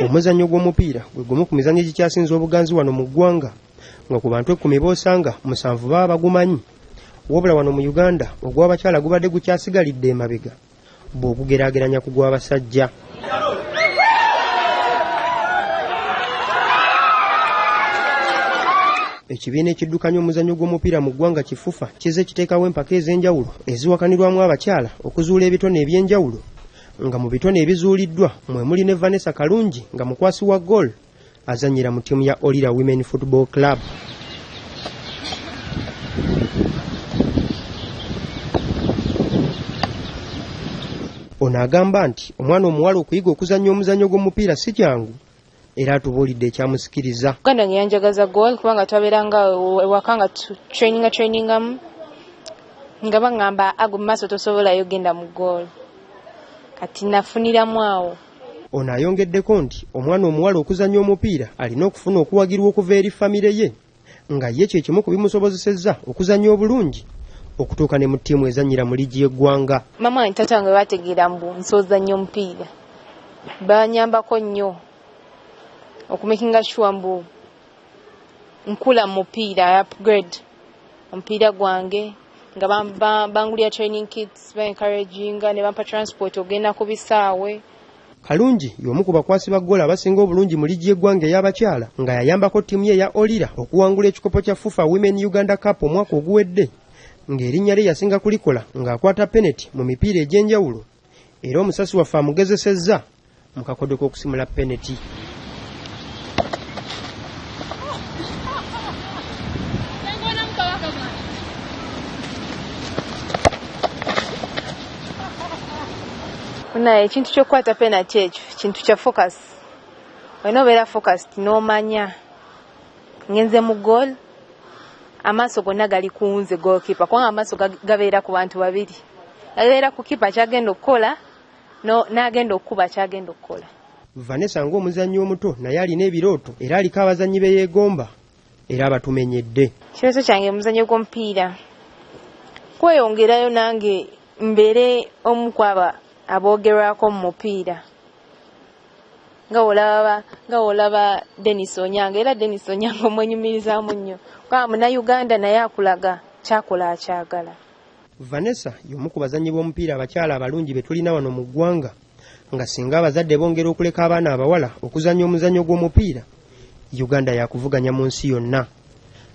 Omuzannyo gw'omupiira gwe gumu ku mizannyo egikyasinze obuganzi wano mu ggwanga, nga ku bantu 10 b'osanga 7 baba bagumanyi. Wabula wano mu Uganda ogw'abakyala gubadde gukyasigalidde emabega bw'ogugeraageranya ku gw'abasajja. Ekibiina ekiddukanya omuzannyo gw'omupiira mu ggwanga ki FUFA kizze kiteekawo empaka ez'enjawulo eziwakanirwamu abakyala okuzuula ebitone eby'enjawulo, nga mu bitone ebizuuliddwa mwe muli ne Vanessa Kalungi nga mukwasi wa goal azannyira mu ttiimu ya Olira Women Football Club. Ono agamba nti omwana omuwala okuyiga okuzannya omuzannyo gw'omupiira si kyangu, era atubuulidde ekyamusikiriza. Uganda nge yanjagaza goal kubanga twabeeranga ewaka nga trainingamu, nga baŋŋamba ago mu maaso tosobolayo genda mu goal, kati nafuniramu awo. Ono ayongeddeko nti omwana omuwala okuzannya omupiira alina okufuna okuwagirwa okuva eri famire ye, nga ye kye kimu ku bimusobozesezza okuzannya obulungi okutuuka ne mu ttiimu ezannyira mu liigi y'eggwanga. Maama wange taata wange baategeera mbu nsozannya omupiira, banyambako nnyo okumakinga sure mbu nkula mu mupiira, upgrade omupiira gwange, nga bangulira training kits, ba encouraginga ne bampa transport ogenda ku bisaawe. Kalungi y'omu ku bakwasi ba ggoolo abasinga obulungi mu liigi y'eggwanga ey'abakyala, nga yayambako ttiimu ye eya Olira okuwangula ekikopo kya FUFA Women Uganda Cup omwaka oguwedde, ng'erinnya lye yasinga kulikola ng'akwata peneti mu mipiira egy'enjawulo, era omusasi waffe amugezesezza mu kakodyo k'okusimula peneti. Naye ekintu ky'okukwata penalty ekyo kintu kya focus. Olina obeera focused n'omanya ngenze mu goal, amaaso gonna gali ku nze goalkeeper, kubanga amaaso gabeera ku bantu babiri, gabeera ku keeper ky'agenda okukola n'agenda okukuba ky'agenda okukola. Vanessa ng'omuzannyi omuto naye alina ebirooto era aliko abazannyi be yeegomba era abatumenyedde. Ekirooto kyange muzannyo gw'omupiira kweyongerayo nange mbeere omu ku abo aboogerwako mu mupiira, nga wolaba Dennis Onyango, era Dennis Onyango omwenyumirizaamu nnyo kubanga Munnayuganda naye akulaga kyakola akyagala. Vanessa y'omu ku bazannyi b'omupiira abakyala abalungi be tulina wano mu ggwanga, nga singa abazadde bongera okuleka abaana abawala okuzannya omuzannyo gw'omupiira, Uganda yakuvuganya mu nsi yonna.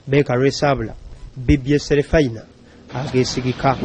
Beka Lwesabula, BBS Terefayina, ageesigika.